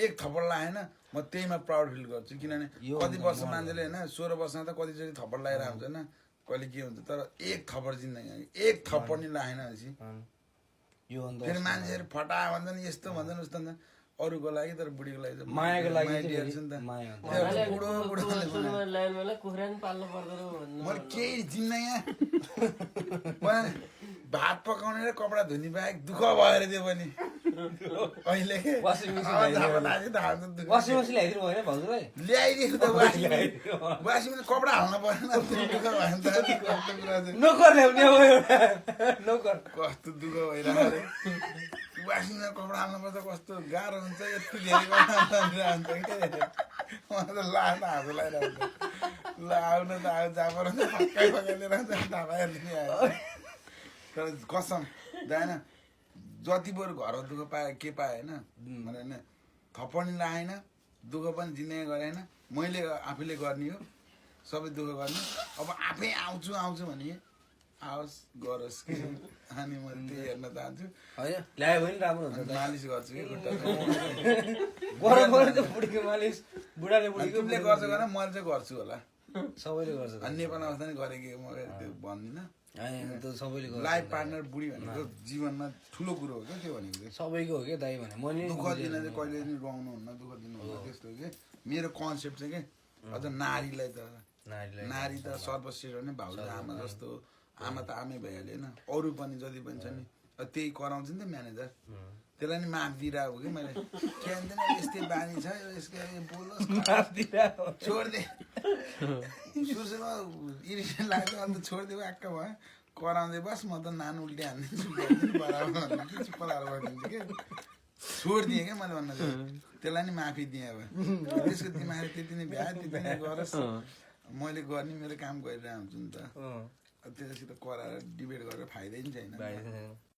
एक थप्पड लगाएन म त्यहीमा प्राउड फिल गर्छु किनभने कति वर्ष मान्छेले होइन 16 वर्षमा त कतिचोटि थप्पड लगाइरहेको हुन्छ होइन कहिले के हुन्छ तर एक थप्पड जिन्दगी एक थप्पड नि लगाएन भनेपछि फेरि मान्छेहरू फटायो भन्छन् यस्तो भन्छन् उस्तो भन्छन् अरूको लागि तर बुढीको लागि मायाको लागि बुढो मैले केही जिन्दगी भात पकाउने र कपडा धुने बाहेक दुःख भएर दियो भने अहिले वासिङ मेसिन ल्याइदिनु भएन भाउजूलाई ल्याइदिएको त वासिङ मेसिन कपडा हाल्नु परेन दुःख भयो नि त नोकर ल्याउने अब एउटा नोकर कस्तो दुःख भइरहेको वासिङमा कपडा हाल्नुपर्छ कस्तो गाह्रो हुन्छ यति धेरै कपडा हाल्नु कि मलाई त लाग्न हाँसो लगाइरहेको ल आउनु त आउ जहाँ पर पक्कै लिएर ढाबा हेर्ने आयो तर कसम जाएन जति बरु घरमा दुःख पाएँ के पाएँ होइन भने होइन थप्पड नि लगाएन दुःख पनि जिन्दगी गरेन मैले आफैले गर्ने हो सबै दुःख गर्ने अब आफै आउँछु भने आओस् गरोस् कि अनि म त्यही हेर्न चाहन्छु होइन ल्यायो भने राम्रो हुन्छ मालिस गर्छु कि बुढीको मालिस बुढाले बुढीको तिमीले गर्छ गरेर मैले चाहिँ गर्छु होला सबैले गर्छ नेपाल अवस्था नै गरेको म त्यो भन्दिनँ सबैले गर्छ लाइफ पार्टनर बुढी भनेको जीवनमा ठुलो कुरो हो क्या त्यो भनेको सबैको हो क्या दाइ भने मैले दुःख दिन चाहिँ कहिले पनि रुवाउनु हुन्न दुःख दिनुहुन्न त्यस्तो के मेरो कन्सेप्ट चाहिँ के अझ नारीलाई त नारी त सर्वश्रेष्ठ नै भाउजू आमा जस्तो आमा त आमै भइहाल्यो होइन अरू पनि जति पनि छ नि त्यही कराउँछ नि त म्यानेजर त्यसलाई नि माफ दिइरहेको कि मैले के भन्दैन यस्तै बानी छ यसको बोलोस् छोडिदिए सुरुमा इरिटेसन लाग्यो अन्त छोडिदिएको आक्क भयो कराउँदै बस म त नानु उल्टी हानिदिन्छु बराबर चुप्प लाएर गरिदिन्छु कि छोडिदिएँ क्या मैले भन्न त्यसलाई नि माफी दिएँ अब त्यसको दिमागले त्यति नै भ्या त्यति नै गरोस् मैले गर्ने मेरो काम गरिरहेको हुन्छु नि त त्यससित कराएर डिबेट गरेर फाइदै नि छैन